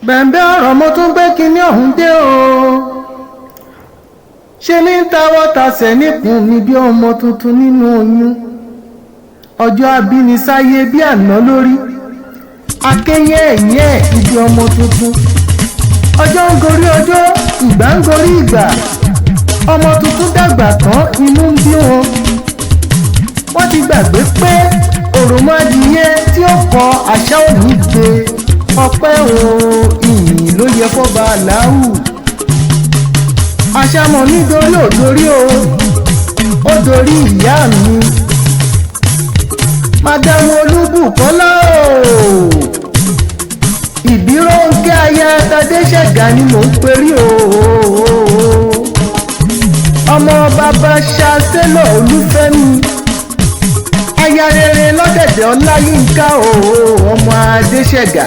Bẹ̀ǹbẹ́ ọ̀rọ̀, mo tún gbé kinní ọ̀hún dé o. Ṣe ní tawọ́ tasẹ̀ níkùn mi bí ọmọ tuntun nínú oyún. Ọjọ́ abínisáyé bí àná lórí akéyẹ ẹ̀yìn ẹ̀ ibi ọmọ tuntun. Ọjọ́ ń gorí ọjọ́, ìgbà ń gorí ìgbà. Ọmọ tuntun dàgbà tán, inú ń bí wọn. Wọ́n ti gbàgbé pé òròmọdìyẹ tí ó kọ àṣà òní gbé. Ọpẹ́ o, ìyìn ló yẹ fọ́ba aláwù. Àṣàmọ̀ mi dorí ò dorí o, ó dorí ìyá mi, Madamu Olúbùkọ́lá o. Ìbírónkẹ́ aya Tadéṣẹ̀gà ni mò ń perí o. Ọmọ bàbá ṣàṣẹlọ Olúfẹ́mi, aya rere lọ́dẹ̀dẹ̀ Ọláyínká o, ọmọ Adéṣẹ̀gà.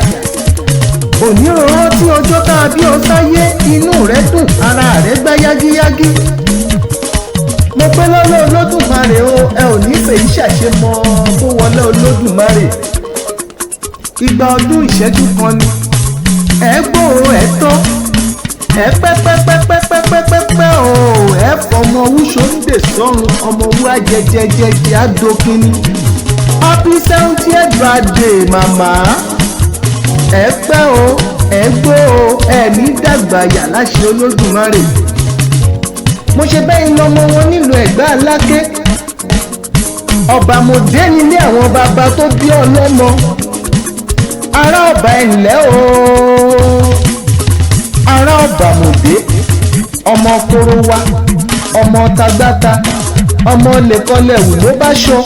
Òní tí ọjọ́ tá a bí ọ sáyé, inú rẹ dùn, ara rẹ gbá yágíyágí. Mo pé lọ́lọ́ Olódùmarè o, ẹ ò ní fèyí ṣàṣemọ tó wọlé Olódùmarè. Ìgbà ọdún ìṣẹ́jú kan ni. Ẹ gbòòrò, ẹ tọ́ ẹ pẹ́pẹ́pẹ́pẹ́pẹ́pẹ́ o. Ẹ fọmọ wúṣọ ń dè sọ́run, ọmọ wú ajẹjẹjẹjẹ àdókínní. Happy 70th birthday, màmá. Ẹ pẹ́ o, ẹ gbó o, ẹ ní dàgbà yà láṣẹ Olódùmarè. Mo ṣe bẹ́ẹ̀ lọ́mọ wọn nílùú Ẹ̀gbá Aláké. Ọ̀bàmọ̀dé nílé àwọn bàbá tó bí ọlọ́mọ. Ará ọ̀bà, ẹ̀ǹlẹ́ o. Ará Ọ̀bàmọ̀dé, ọmọ koro wa, ọmọ tagbáta, ọmọ lẹ́kọ́lẹ́wù ló bá ṣọ.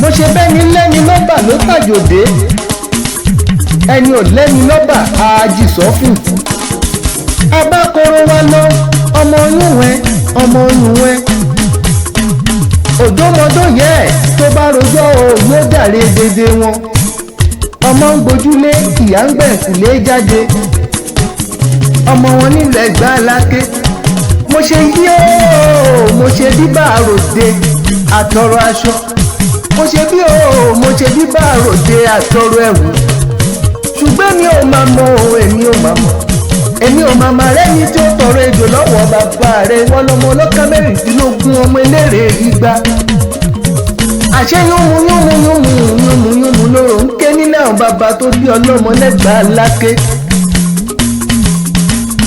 Mo ṣe bẹ́ẹ̀ ní lẹ́ni lọ́bà ló tàjòdè, ẹni ò lẹ́ni lọ́bà àjìsọ́fù. Abákoro wa lọ, ọmọ yúnwẹ́, ọmọ yúnwẹ́ òdòmọdó yẹ ẹ tó bá rojọ́ o, yóò dàre dédé wọn. Ọmọ ń gbójúlé, ìyá ń gbẹ̀kùlé jáde. Ọmọ wọn nílẹ̀ Ẹ̀gbá Aláké. Mo ṣe yí ooo, mo ṣe bíbá àròdé àtọrọ aṣọ. Mo ṣe bí ooo, mo ṣe bíbá àròdé àtọrọ ẹ̀wù. Ṣùgbọ́n mi ò máa mọ o, èmi ò máa mọ, èmi ò máa máa rẹ́ni tí ó tọrọ ejò lọ́wọ́ bàbá rẹ̀. Wọ́n lọ́mọ ọlọ́kà 16, ọmọ eléré 200. Àṣẹ yúnmu yúnmu yúnmu yúnmu yúnmu lóró ń ké nílẹ̀ àwọn bàbá tó bí ọlọ́mọ lẹ́gbàá láké.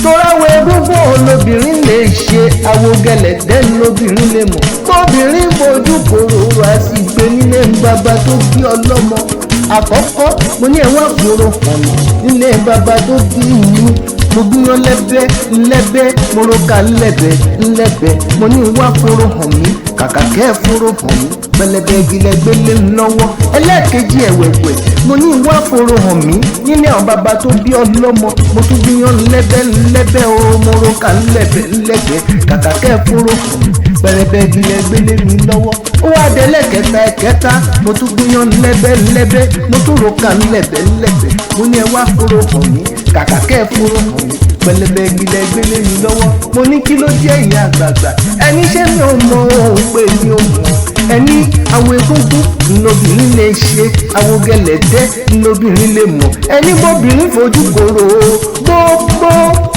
Toráwọ̀ egúngún olóbìnrin lè ṣe, àwo gẹlẹ̀dẹ́ lóbìnrin lè mọ̀. Bóbìnrin fojú kòrò wá sí gbé nílé bàbá tó bí ọlọ́mọ. Àkọ́kọ́, mo ní ẹ̀wọ̀n àpòrò hàn mí nílé bàbá tó bí mi. Mo gbìyàn lẹ́bẹ́ lẹ́bẹ́, mo roka lẹ́bẹ́ lẹ́bẹ́. Mo ní wá fòrò hàn mí, kàkà kẹ́ ẹ̀ fòrò hàn mí, pẹlẹbẹ gilẹ̀ gbélé lọ́wọ́. Ẹlẹ́ẹ̀kejì ẹ̀wẹ̀wẹ̀, mo ní wá fòrò hàn mí nílé àwọn bàbá tó bí ọlọ́mọ. Mo tún gbìyàn lẹ́bẹ́ lẹ́bẹ́ o, mo roka lẹ́bẹ́ lẹ́bẹ́, kàkà kẹ́ ẹ̀ fòrò hàn mí, pẹlẹbẹ gilẹ̀ gbélé mi lọ́wọ́. Ó wá dé lẹ́kẹta ẹ̀kẹta, mo tún gbìyàn lẹ́bẹ́ lẹ́bẹ́, mo tún roka lẹ́bẹ́ lẹ́bẹ́. Mo ní ẹ wá fòrò hàn mí, kàkà kẹ́ ẹ̀ fòrò hàn mí, pẹlẹbẹ gilẹ̀ gbélé mi lọ́wọ́. Mo ní kí ló jẹ́ ìyá àgbààgbà? Ẹni ṣé mi ò mọ òun pé mi ò mọ. Ẹni àwọ̀ egúngún ńlọbìnrin lè ṣe, àwọ̀ gẹlẹ̀dẹ́ ńlọbìnrin lè mọ̀. Ẹni bóbìnrin fojú kòrò, gbogbo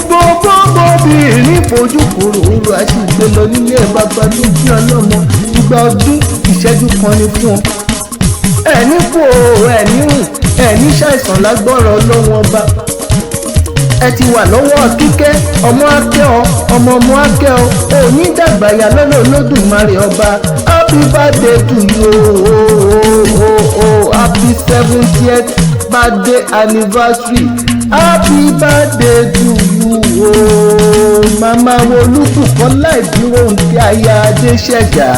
gbogbo bóbìnrin fojú kòrò òru àṣìgbè lọ nílé bàbá tó bí ọlọ́mọ. Ìgbà ọdún ìṣẹ́jú kan ni fún ọ. Ẹni kú o, ẹni rùn, ẹni ṣàìsàn lágbọ́rọ̀ Ọlọ́run Ọba. Ẹ ti wà lọ́wọ́ kíkẹ́ ọmọ akẹ́ ọ, ọmọ ọmọ akẹ́ ọ. Òní dàgbàyà lọ́nà Olódùmarè Ọba. Happy birthday to you o, o o, happy 70th birthday anniversary. Happy birthday to you o, Mama Olúbùkọ́lá Ìbírónkẹ́ aya Adéṣẹ̀gà.